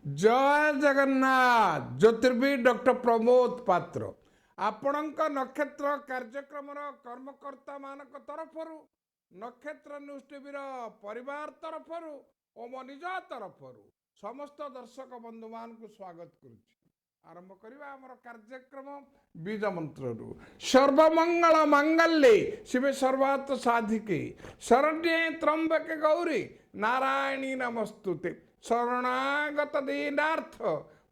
ଜୟ Jagannath. ଜ୍ୟୋତିର୍ବିଦ doctor Pramod ପାତ୍ର ଆପଣଙ୍କ ନକ୍ଷତ୍ର କାର୍ଯ୍ୟକ୍ରମର କର୍ମକର୍ତ୍ତାମାନଙ୍କ ତରଫରୁ, ନକ୍ଷତ୍ର ନ୍ୟୁଜ୍ ଟିଭିର ପରିବାର ତରଫରୁ ଓ ମୋ ନିଜ ତରଫରୁ ସମସ୍ତ ଦର୍ଶକ ବନ୍ଧୁମାନଙ୍କୁ ସ୍ୱାଗତ କରୁଛି। ଆରମ୍ଭ କରିବା ଆମର କାର୍ଯ୍ୟକ୍ରମ ବୀଜ ମନ୍ତ୍ରରୁ। ସର୍ବମଙ୍ଗଳ ମାଙ୍ଗଲ୍ୟେ ଶିବେ ସର୍ବାର୍ଥ ସାଧିକେ ଶରଣ୍ୟେ ତ୍ରମ୍ବକେ ଗୌରୀ ନାରାୟଣୀ ନମସ୍ତୁତେ। ଶରଣାଗତ ଦୀନାର୍ଥ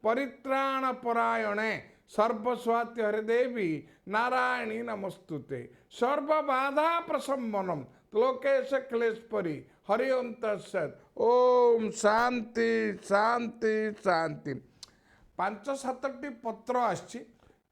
ପରିତ୍ରାଣ ପରାୟଣେ ସର୍ବସ୍ୱାତ୍ୟ ହରେ ଦେବୀ ନାରାୟଣୀ ନମସ୍ତୁତେ। ସର୍ବବାଧା ପ୍ରଶମନମ୍ ତ୍ରିଲୋକେଶ ଖିଲେଶ୍ୱରୀ। ହରି ଓମ୍ ତତ୍ସତ୍। ଓମ୍ ଶାନ୍ତି ଶାନ୍ତି ଶାନ୍ତି। ପାଞ୍ଚ ସାତଟି ପତ୍ର ଆସିଛି,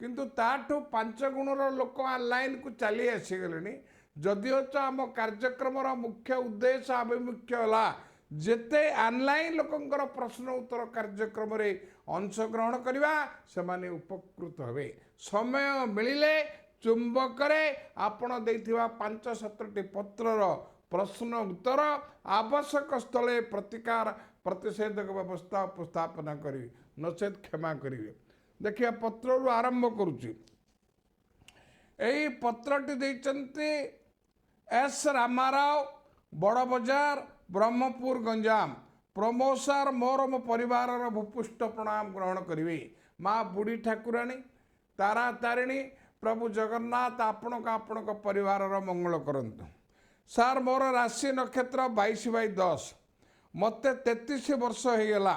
କିନ୍ତୁ ତାଠୁ ପାଞ୍ଚ ଗୁଣର ଲୋକ ଲାଇନ୍କୁ ଚାଲି ଆସିଗଲେଣି। ଯଦିଓ ତ ଆମ କାର୍ଯ୍ୟକ୍ରମର ମୁଖ୍ୟ ଉଦ୍ଦେଶ୍ୟ, ଆଭିମୁଖ୍ୟ ହେଲା ଯେତେ ଅନଲାଇନ୍ ଲୋକଙ୍କର ପ୍ରଶ୍ନ ଉତ୍ତର କାର୍ଯ୍ୟକ୍ରମରେ ଅଂଶଗ୍ରହଣ କରିବା, ସେମାନେ ଉପକୃତ ହେବେ। ସମୟ ମିଳିଲେ ଚୁମ୍ବକରେ ଆପଣ ଦେଇଥିବା ପାଞ୍ଚ ସାତଟି ପତ୍ରର ପ୍ରଶ୍ନ ଉତ୍ତର, ଆବଶ୍ୟକ ସ୍ଥଳେ ପ୍ରତିକାର ପ୍ରତିଷେଧକ ବ୍ୟବସ୍ଥା ଉପସ୍ଥାପନା କରିବି, ନଚେତ୍ କ୍ଷମା କରିବେ। ଦେଖିବା, ପତ୍ରରୁ ଆରମ୍ଭ କରୁଛି। ଏଇ ପତ୍ରଟି ଦେଇଛନ୍ତି ଏସ୍ ରାମାରାଓ, ବଡ଼ବଜାର, ବ୍ରହ୍ମପୁର, ଗଞ୍ଜାମ। ପ୍ରମୋଦ ସାର୍, ମୋର ମୋ ପରିବାରର ଭୂପୃଷ୍ଠ ପ୍ରଣାମ ଗ୍ରହଣ କରିବେ। ମା ବୁଢ଼ୀ ଠାକୁରାଣୀ, ତାରା ତାରିଣୀ, ପ୍ରଭୁ ଜଗନ୍ନାଥ ଆପଣଙ୍କ ଆପଣଙ୍କ ପରିବାରର ମଙ୍ଗଳ କରନ୍ତୁ। ସାର୍, ମୋର ରାଶି ନକ୍ଷତ୍ର 22/10। ମୋତେ 33 ବର୍ଷ ହେଇଗଲା।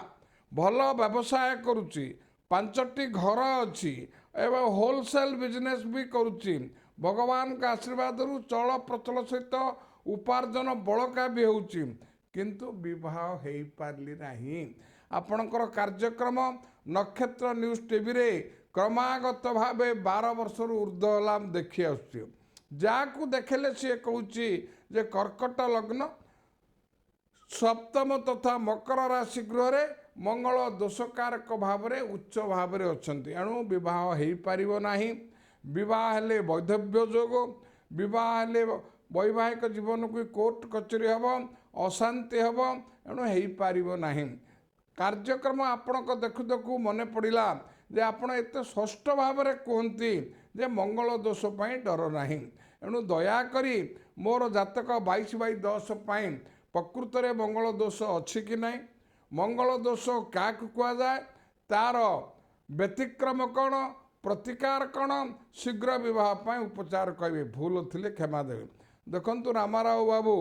ଭଲ ବ୍ୟବସାୟ କରୁଛି, ପାଞ୍ଚଟି ଘର ଅଛି ଏବଂ ହୋଲସେଲ୍ ବିଜନେସ୍ ବି କରୁଛି। ଭଗବାନଙ୍କ ଆଶୀର୍ବାଦରୁ ଚଳ ପ୍ରଚଳ ସହିତ ଉପାର୍ଜନ ବଳକା ବି ହେଉଛି, କିନ୍ତୁ ବିବାହ ହେଇପାରିଲି ନାହିଁ। ଆପଣଙ୍କର କାର୍ଯ୍ୟକ୍ରମ ନକ୍ଷତ୍ର ନ୍ୟୁଜ୍ ଟିଭିରେ କ୍ରମାଗତ ଭାବେ 12 ବର୍ଷରୁ ଉର୍ଦ୍ଧ୍ୱ ହେଲା ମୁଁ ଦେଖି ଆସୁଛି। ଯାହାକୁ ଦେଖିଲେ ସିଏ କହୁଛି ଯେ କର୍କଟ ଲଗ୍ନ, ସପ୍ତମ ତଥା ମକର ରାଶି ଗୃହରେ ମଙ୍ଗଳ ଦୋଷକାରକ ଭାବରେ ଉଚ୍ଚ ଭାବରେ ଅଛନ୍ତି, ଏଣୁ ବିବାହ ହେଇପାରିବ ନାହିଁ। ବିବାହ ହେଲେ ବୈଧବ୍ୟ ଯୋଗ, ବିବାହ ହେଲେ ବୈବାହିକ ଜୀବନକୁ କୋର୍ଟ କଚେରୀ ହେବ, ଅଶାନ୍ତି ହେବ, ଏଣୁ ହେଇପାରିବ ନାହିଁ। କାର୍ଯ୍ୟକ୍ରମ ଆପଣଙ୍କ ଦେଖୁ ଦେଖୁ ମନେ ପଡ଼ିଲା ଯେ ଆପଣ ଏତେ ସ୍ପଷ୍ଟ ଭାବରେ କୁହନ୍ତି ଯେ ମଙ୍ଗଳ ଦୋଷ ପାଇଁ ଡର ନାହିଁ। ଏଣୁ ଦୟାକରି ମୋର ଜାତକ 22/10 ପାଇଁ ପ୍ରକୃତରେ ମଙ୍ଗଳ ଦୋଷ ଅଛି କି ନାହିଁ, ମଙ୍ଗଳ ଦୋଷ କାହାକୁ କୁହାଯାଏ, ତାର ବ୍ୟତିକ୍ରମ କ'ଣ, ପ୍ରତିକାର କ'ଣ, ଶୀଘ୍ର ବିବାହ ପାଇଁ ଉପଚାର କହିବେ। ଭୁଲ ଥିଲେ କ୍ଷମା ଦେବେ। ଦେଖନ୍ତୁ ରାମାରାଓ ବାବୁ,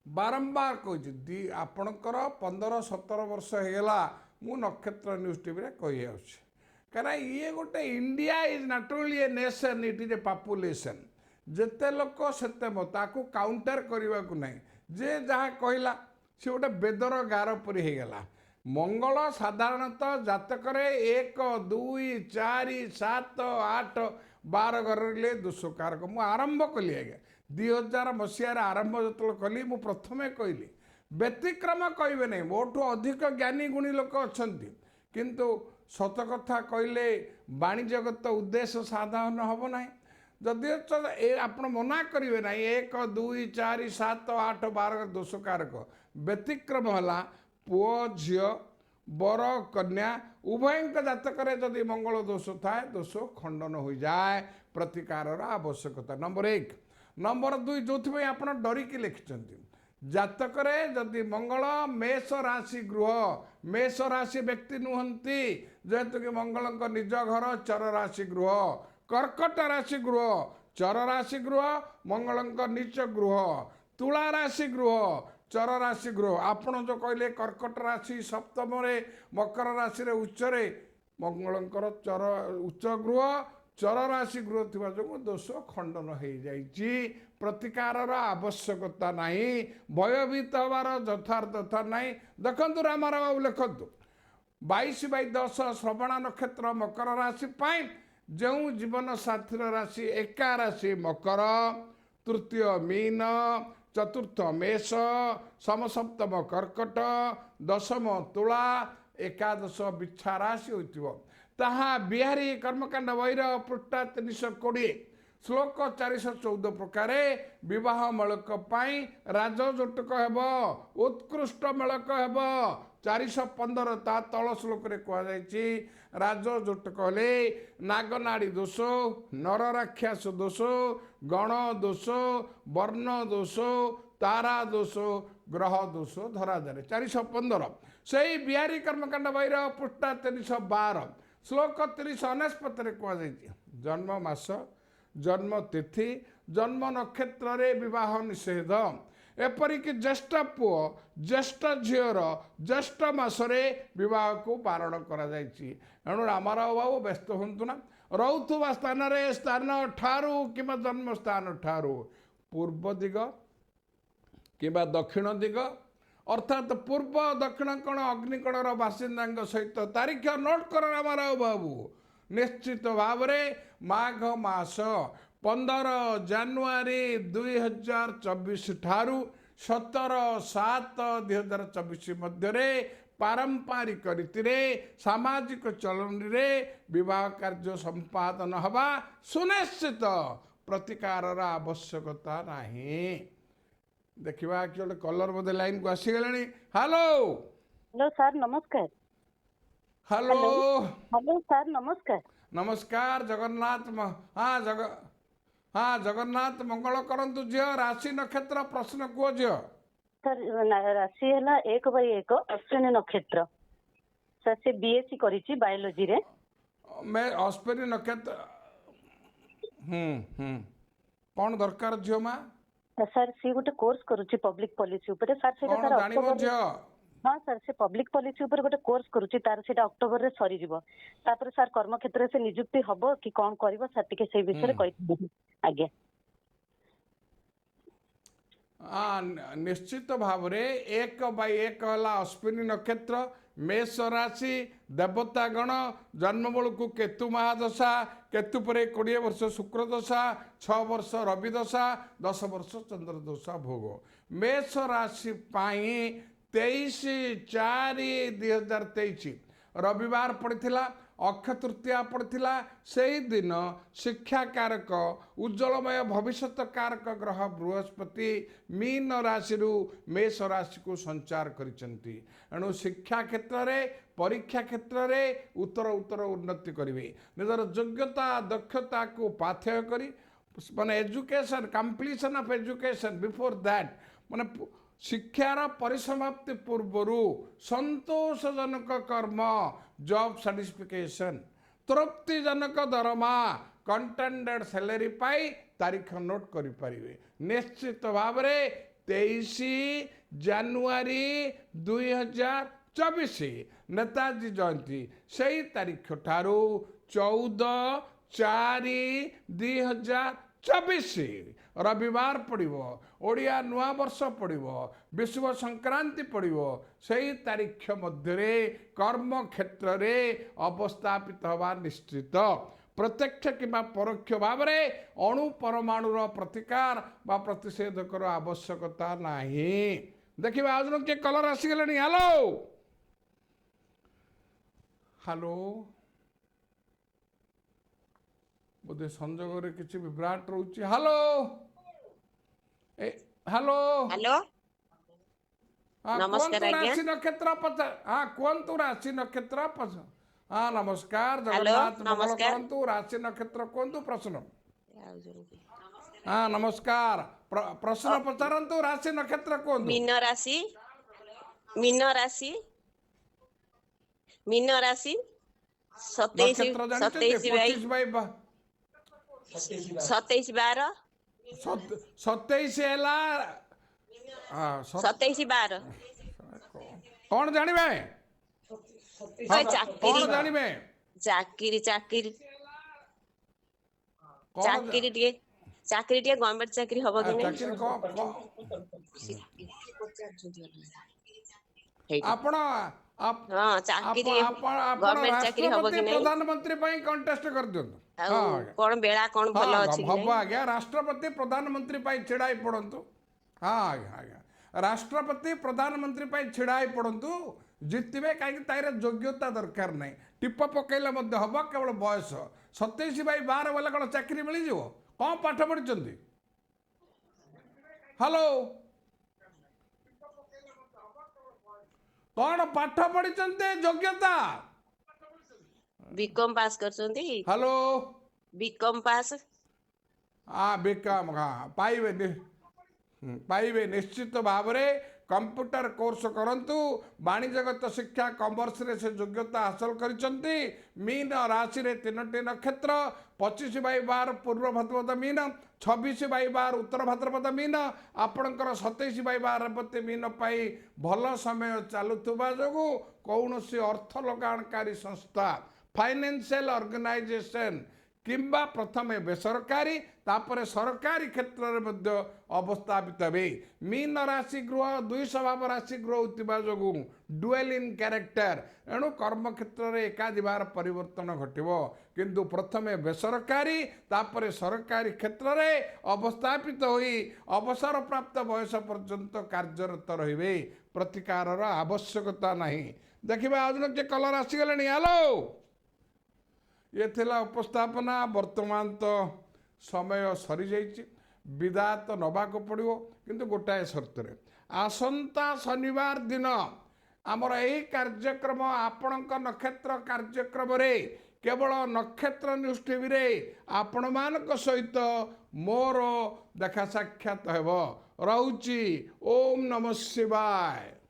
ବାରମ୍ବାର କହୁଛି ଦି ଆପଣଙ୍କର 15-17 ବର୍ଷ ହେଇଗଲା ମୁଁ ନକ୍ଷତ୍ର ନ୍ୟୁଜ୍ ଟିଭିରେ କହି ଆସୁଛି। କାରଣ ଇଏ ଗୋଟେ, India is not only a nation, it is a population। ଯେତେ ଲୋକ ସେତେ ମତ, ତାକୁ କାଉଣ୍ଟର କରିବାକୁ ନାହିଁ। ଯେ ଯାହା କହିଲା ସେ ଗୋଟେ ବେଦର ଗାର ପରି ହେଇଗଲା। ମଙ୍ଗଳ ସାଧାରଣତଃ ଜାତକରେ 1, 2, 4, 7, 8, 12 ଘରରେ ଦୋଷକାରକ। ମୁଁ ଆରମ୍ଭ କଲି ଆଜ୍ଞା, 2000 ମସିହାରେ ଆରମ୍ଭ ଯେତେବେଳେ କଲି, ମୁଁ ପ୍ରଥମେ କହିଲି ବ୍ୟତିକ୍ରମ କହିବେ ନାହିଁ। ମୋଠୁ ଅଧିକ ଜ୍ଞାନୀ ଗୁଣୀ ଲୋକ ଅଛନ୍ତି, କିନ୍ତୁ ସତ କଥା କହିଲେ ବାଣିଜ୍ୟଗତ ଉଦ୍ଦେଶ୍ୟ ସାଧନ ହେବ ନାହିଁ। ଯଦିଓ ତ ଏ ଆପଣ ମନା କରିବେ ନାହିଁ, 1, 2, 4, 7, 8, 12 ଦୋଷକାରକ। ବ୍ୟତିକ୍ରମ ହେଲା ପୁଅ ଝିଅ, ବର କନ୍ୟା ଉଭୟଙ୍କ ଜାତକରେ ଯଦି ମଙ୍ଗଳ ଦୋଷ ଥାଏ, ଦୋଷ ଖଣ୍ଡନ ହୋଇଯାଏ, ପ୍ରତିକାରର ଆବଶ୍ୟକତା ନମ୍ବର 1। ନମ୍ବର 2, ଯେଉଁଥିପାଇଁ ଆପଣ ଡରିକି ଲେଖିଛନ୍ତି, ଜାତକରେ ଯଦି ମଙ୍ଗଳ ମେଷ ରାଶି ଗୃହ, ମେଷ ରାଶି ବ୍ୟକ୍ତି ନୁହନ୍ତି, ଯେହେତୁ କି ମଙ୍ଗଳଙ୍କ ନିଜ ଘର ଚର ରାଶି ଗୃହ, କର୍କଟ ରାଶି ଗୃହ, ଚର ରାଶି ଗୃହ, ମଙ୍ଗଳଙ୍କ ନିଚ ଗୃହ ତୁଳା ରାଶି ଗୃହ, ଚର ରାଶି ଗୃହ। ଆପଣ ଯେଉଁ କହିଲେ କର୍କଟ ରାଶି ସପ୍ତମରେ, ମକର ରାଶିରେ ଉଚ୍ଚରେ, ମଙ୍ଗଳଙ୍କର ଚର ଉଚ୍ଚ ଗୃହ ଚର ରାଶି ଗୃହ ଥିବା ଯୋଗୁଁ ଦୋଷ ଖଣ୍ଡନ ହେଇଯାଇଛି, ପ୍ରତିକାରର ଆବଶ୍ୟକତା ନାହିଁ, ଭୟଭୀତ ହେବାର ଯଥାର୍ଥତା ନାହିଁ। ଦେଖନ୍ତୁ ରାମାରାଓ ବାବୁ, ଲେଖନ୍ତୁ, 22/10 ଶ୍ରବଣା ନକ୍ଷତ୍ର ମକର ରାଶି ପାଇଁ ଯେଉଁ ଜୀବନ ସାଥୀର ରାଶି ଏକା ରାଶି ମକର, ତୃତୀୟ ମୀନ, ଚତୁର୍ଥ ମେଷ, ସମସପ୍ତମ କର୍କଟ, ଦଶମ ତୁଳା, ଏକାଦଶ ବିଛା ରାଶି ହୋଇଥିବ, ତାହା ବିହାରୀ କର୍ମକାଣ୍ଡ ବହିର ପୃଷ୍ଠା 320, ଶ୍ଲୋକ 414 ପ୍ରକାରେ ବିବାହ ମେଳକ ପାଇଁ ରାଜଜୋଟକ ହେବ, ଉତ୍କୃଷ୍ଟ ମେଳକ ହେବ। 415 ତା ତଳ ଶ୍ଲୋକରେ କୁହାଯାଇଛି, ରାଜଜୋଟକ ହେଲେ ନାଗନାଡ଼ି ଦୋଷ, ନରରାକ୍ଷସ ଦୋଷ, ଗଣ ଦୋଷ, ବର୍ଣ୍ଣ ଦୋଷ, ତାରା ଦୋଷ, ଗ୍ରହ ଦୋଷ ଧରାଯାଏ। 415 ସେଇ ବିହାରୀ କର୍ମକାଣ୍ଡ ବହିର ପୃଷ୍ଠା 312 ଶ୍ଲୋକ 399ରେ କୁହାଯାଇଛି, ଜନ୍ମ ମାସ, ଜନ୍ମ ତିଥି, ଜନ୍ମ ନକ୍ଷତ୍ରରେ ବିବାହ ନିଷେଧ। ଏପରିକି ଜ୍ୟେଷ୍ଠ ପୁଅ ଜ୍ୟେଷ୍ଠ ଝିଅର ଜ୍ୟେଷ୍ଠ ମାସରେ ବିବାହକୁ ବାରଣ କରାଯାଇଛି। ଏଣୁ ରାମାରାଓ ବାବୁ ବ୍ୟସ୍ତ ହୁଅନ୍ତୁ ନା। ରହୁଥିବା ସ୍ଥାନରେ ସ୍ଥାନ ଠାରୁ କିମ୍ବା ଜନ୍ମ ସ୍ଥାନ ଠାରୁ ପୂର୍ବ ଦିଗ କିମ୍ବା ଦକ୍ଷିଣ ଦିଗ, ଅର୍ଥାତ୍ ପୂର୍ବ ଦକ୍ଷିଣ କୋଣ ଅଗ୍ନିକୋଣର ବାସିନ୍ଦାଙ୍କ ସହିତ ତାରିଖ ନୋଟ୍ କର ରାମାରାଓ ବାବୁ। ନିଶ୍ଚିତ ଭାବରେ ମାଘ ମାସ 15 ଜାନୁଆରୀ 2024 ଠାରୁ 17/7/2024 ମଧ୍ୟରେ ପାରମ୍ପରିକ ରୀତିରେ ସାମାଜିକ ଚଳନୀରେ ବିବାହ କାର୍ଯ୍ୟ ସମ୍ପାଦନ ହେବା ସୁନିଶ୍ଚିତ। ପ୍ରତିକାରର ଆବଶ୍ୟକତା ନାହିଁ। ଦେଖିବା, କିଏ ଗୋଟେ କଲର ବୋଧେ ଲାଇନକୁ ଆସିଗଲେଣି। ହ୍ୟାଲୋ। ହ୍ୟାଲୋ ସାର୍, ନମସ୍କାର। ହ୍ୟାଲୋ। ହ୍ୟାଲୋ ସାର୍, ନମସ୍କାର। ନମସ୍କାର। ଜଗନ୍ନାଥ ହଁ ଜଗ ହଁ ଜଗନ୍ନାଥ ମଙ୍ଗଳ କରନ୍ତୁ ଝିଅ। ରାଶି, ନକ୍ଷତ୍ର, ପ୍ରଶ୍ନ କୁହ ଝିଅ। ସାର୍, ରାଶି ହେଲା 1/1, ଅଶ୍ୱିନୀ ନକ୍ଷତ୍ର। ସାର୍, ସେ ବିଏସସି କରିଛି ବାୟୋଲୋଜିରେ। ମେ ଅଶ୍ୱିନୀ ନକ୍ଷତ୍ର। ହୁଁ ହୁଁ କ'ଣ ଦରକାର ଝିଅ ମା? ସାର୍, ସିଏ ଗୋଟେ କୋର୍ସ କରୁଛି ପବ୍ଲିକ ପଲିସି ଉପରେ ସାର୍, ସେଇଟା କ'ଣ ସାର୍ ଜାଣିବ ଅକ୍ଟୋବର ଝିଅ? ହଁ ସାର୍, ସେ ପବ୍ଲିକ ପଲିସି ଉପରେ ଗୋଟେ କୋର୍ସ କରୁଛି, ତାର ସେଇଟା ଅକ୍ଟୋବରରେ ସରିଯିବ। ତାପରେ ସାର୍, କର୍ମକ୍ଷେତ୍ରରେ ସେ ନିଯୁକ୍ତି ହବ କି କ'ଣ କରିବ ସାର୍, ଟିକେ ସେଇ ବିଷୟରେ କହିଥାନ୍ତି ଆଜ୍ଞା। ନିଶ୍ଚିତ ଭାବରେ 1/1 ହେଲା ଅଶ୍ୱିନୀ ନକ୍ଷତ୍ର, ମେଷ ରାଶି, ଦେବତା ଗଣ। ଜନ୍ମ ବେଳକୁ କେତୁ ମହାଦଶା, କେତୁ ପରେ 20 ବର୍ଷ ଶୁକ୍ର ଦଶା, 6 ବର୍ଷ ରବି ଦଶା, 10 ବର୍ଷ ଚନ୍ଦ୍ର ଦଶା ଭୋଗ। ମେଷ ରାଶି ପାଇଁ 23/4/2023 ରବିବାର ପଡ଼ିଥିଲା, ଅକ୍ଷୟ ତୃତୀୟା ପଡ଼ିଥିଲା। ସେଇଦିନ ଶିକ୍ଷାକାରକ, ଉଜ୍ଜଳମୟ ଭବିଷ୍ୟତ କାରକ ଗ୍ରହ ବୃହସ୍ପତି ମୀନ ରାଶିରୁ ମେଷ ରାଶିକୁ ସଞ୍ଚାର କରିଛନ୍ତି। ଏଣୁ ଶିକ୍ଷା କ୍ଷେତ୍ରରେ, ପରୀକ୍ଷା କ୍ଷେତ୍ରରେ ଉତ୍ତର ଉତ୍ତର ଉନ୍ନତି କରିବେ। ନିଜର ଯୋଗ୍ୟତା ଦକ୍ଷତାକୁ ପାଥେୟ କରି, ମାନେ education, completion of education before that, ମାନେ ଶିକ୍ଷାର ପରିସମାପ୍ତି ପୂର୍ବରୁ ସନ୍ତୋଷଜନକ କର୍ମ, ଜବ୍ ସାଟିସ୍ଫିକେସନ୍, ତୃପ୍ତିଜନକ ଦରମା, କଣ୍ଟେଣ୍ଟେଡ୍ ସାଲେରୀ ପାଇ ତାରିଖ ନୋଟ୍ କରିପାରିବେ। ନିଶ୍ଚିତ ଭାବରେ 23 ଜାନୁଆରୀ 2024 ନେତାଜୀ ଜୟନ୍ତୀ, ସେଇ ତାରିଖ ଠାରୁ 14/4/2024 ରବିବାର ପଡ଼ିବ, ଓଡ଼ିଆ ନୂଆବର୍ଷ ପଡ଼ିବ, ବିଷୁବ ସଂକ୍ରାନ୍ତି ପଡ଼ିବ, ସେଇ ତାରିଖ ମଧ୍ୟରେ କର୍ମକ୍ଷେତ୍ରରେ ଅବସ୍ଥାପିତ ହେବା ନିଶ୍ଚିତ। ପ୍ରତ୍ୟକ୍ଷ କିମ୍ବା ପରୋକ୍ଷ ଭାବରେ ଅଣୁ ପରମାଣୁର ପ୍ରତିକାର ବା ପ୍ରତିଷେଧକର ଆବଶ୍ୟକତା ନାହିଁ। ଦେଖିବା, ଆଉ ଜଣ କିଏ କଲର ଆସିଗଲେଣି। Hello, hello. ବୋଧେ ସଂଯୋଗରେ କିଛି ବିଭ୍ରାଟ ରହୁଛି। ହ୍ୟାଲୋ, ଏ ହ୍ୟାଲୋ। ହ୍ୟାଲୋ। ହଁ। ନମସ୍କାର କୁହନ୍ତୁ। ଆଜ୍ଞା। ରାଶି ନକ୍ଷତ୍ର ପଚା ହଁ, କୁହନ୍ତୁ ରାଶି ନକ୍ଷତ୍ର ହଁ, ନମସ୍କାର। ହ୍ୟାଲୋ। ଜଗନ୍ନାଥ ମଙ୍ଗଳ ନମସ୍କାର। କରନ୍ତୁ। ରାଶି ନକ୍ଷତ୍ର କୁହନ୍ତୁ, ପ୍ରଶ୍ନ। ହଁ, ନମସ୍କାର। ପ୍ରଶ୍ନ ପଚାରନ୍ତୁ, ରାଶି ନକ୍ଷତ୍ର କୁହନ୍ତୁ। ମୀନ ରାଶି, ମୀନ ରାଶି, ମୀନ ରାଶି, 27 ନକ୍ଷତ୍ର ଜାଣିଛନ୍ତି? 27 ବାଇ 25 ବାଇ 27/12। 27 ହେଲା, ହଁ, 27/12। କଣ ଜାଣିବେ? ଏ ଚାକିରି। କଣ ଜାଣିବେ? ଚାକିରି, ଚାକିରି। କଣ ଚାକିରି ଟିକେ, ଚାକିରି ଟିକେ, ଗଭର୍ଣ୍ଣମେଣ୍ଟ ଚାକିରି ହବ କି ନାହିଁ? ଚାକିରି କଣ ହେଇଟା। ଆପଣ ହଁ, ଚାକିରି, ଆପଣ ଆପଣ ଗଭର୍ଣ୍ଣମେଣ୍ଟ ଚାକିରି ହବ ରାଷ୍ଟ୍ରପତି କି ନାହିଁ? ପ୍ରଧାନମନ୍ତ୍ରୀ ପାଇଁ କଣ୍ଟେଷ୍ଟ କରିଦିଅନ୍ତୁ। ଆଉ ହଁ ଆଜ୍ଞା। କଣ ବେଳା କଣ ଭଲ ଅଛି କି ହବ ନାହିଁ? ଆଜ୍ଞା, ରାଷ୍ଟ୍ରପତି ପ୍ରଧାନମନ୍ତ୍ରୀ ପାଇଁ ଛିଡ଼ା ହେଇ ପଡ଼ନ୍ତୁ। ହଁ ଆଜ୍ଞା, ଆଜ୍ଞା, ରାଷ୍ଟ୍ରପତି ପ୍ରଧାନମନ୍ତ୍ରୀ ପାଇଁ ଛିଡ଼ା ହେଇ ପଡ଼ନ୍ତୁ, ଜିତିବେ। କାହିଁକି ତାହିଁରେ ଯୋଗ୍ୟତା ଦରକାର ନାହିଁ, ଟିପ ପକେଇଲେ ମଧ୍ୟ ହବ। କେବଳ ବୟସ 27/12 ବୋଲେ କ'ଣ ଚାକିରି ମିଳିଯିବ? କ'ଣ ପାଠ ପଢ଼ିଛନ୍ତି? ହ୍ୟାଲୋ। କ'ଣ ପାଠ ପଢିଛନ୍ତି, ଯୋଗ୍ୟତା? ବିକମ୍ ପାସ୍ କରିଛନ୍ତି। ହ୍ୟାଲୋ। BCom pass. ହଁ, ବିକମ୍, ହଁ, ପାଇବେ, ପାଇବେ ନିଶ୍ଚିତ ଭାବରେ। କମ୍ପ୍ୟୁଟର କୋର୍ସ କରନ୍ତୁ। ବାଣିଜ୍ୟଗତ ଶିକ୍ଷା କମର୍ସରେ ସେ ଯୋଗ୍ୟତା ହାସଲ କରିଛନ୍ତି। ମୀନ ରାଶିରେ ତିନୋଟି ନକ୍ଷତ୍ର, 25/12 ପୂର୍ବ ଭାଦ୍ରପଦ ମୀନ, 26/12 ଉତ୍ତର ଭାଦ୍ରପଦ ମୀନ, ଆପଣଙ୍କର 27/12 ରେବତୀ ମୀନ ପାଇଁ ଭଲ ସମୟ ଚାଲୁଥିବା ଯୋଗୁଁ କୌଣସି ଅର୍ଥ ଲଗାଣକାରୀ ସଂସ୍ଥା, ଫାଇନାନ୍ସିଆଲ ଅର୍ଗାନାଇଜେସନ କିମ୍ବା ପ୍ରଥମେ ବେସରକାରୀ, ତାପରେ ସରକାରୀ କ୍ଷେତ୍ରରେ ମଧ୍ୟ ଅବସ୍ଥାପିତ ହେବେ। ମୀନ ରାଶି ଗୃହ ଦୁଇ ସ୍ୱଭାବ ରାଶି ଗୃହ ହେଉଥିବା ଯୋଗୁଁ ଡୁଏଲ୍ ଇନ୍ କ୍ୟାରେକ୍ଟର। ଏଣୁ କର୍ମକ୍ଷେତ୍ରରେ ଏକାଧିବାର ପରିବର୍ତ୍ତନ ଘଟିବ, କିନ୍ତୁ ପ୍ରଥମେ ବେସରକାରୀ, ତାପରେ ସରକାରୀ କ୍ଷେତ୍ରରେ ଅବସ୍ଥାପିତ ହୋଇ ଅବସରପ୍ରାପ୍ତ ବୟସ ପର୍ଯ୍ୟନ୍ତ କାର୍ଯ୍ୟରତ ରହିବେ। ପ୍ରତିକାରର ଆବଶ୍ୟକତା ନାହିଁ। ଦେଖିବା, ଆଉ ଜଣେ କିଏ କଲର ଆସିଗଲେଣି। ହ୍ୟାଲୋ। ଇଏ ଥିଲା ଉପସ୍ଥାପନା। ବର୍ତ୍ତମାନ ତ ସମୟ ସରିଯାଇଛି, ବିଦା ତ ନେବାକୁ ପଡ଼ିବ, କିନ୍ତୁ ଗୋଟାଏ ସର୍ତ୍ତରେ। ଆସନ୍ତା ଶନିବାର ଦିନ ଆମର ଏହି କାର୍ଯ୍ୟକ୍ରମ ଆପଣଙ୍କ ନକ୍ଷତ୍ର କାର୍ଯ୍ୟକ୍ରମରେ କେବଳ ନକ୍ଷତ୍ର ନ୍ୟୁଜ୍ ଟିଭିରେ ଆପଣମାନଙ୍କ ସହିତ ମୋର ଦେଖା ସାକ୍ଷାତ ହେବ। ରହୁଛି, ଓମ୍ ନମ ଶିବାୟ।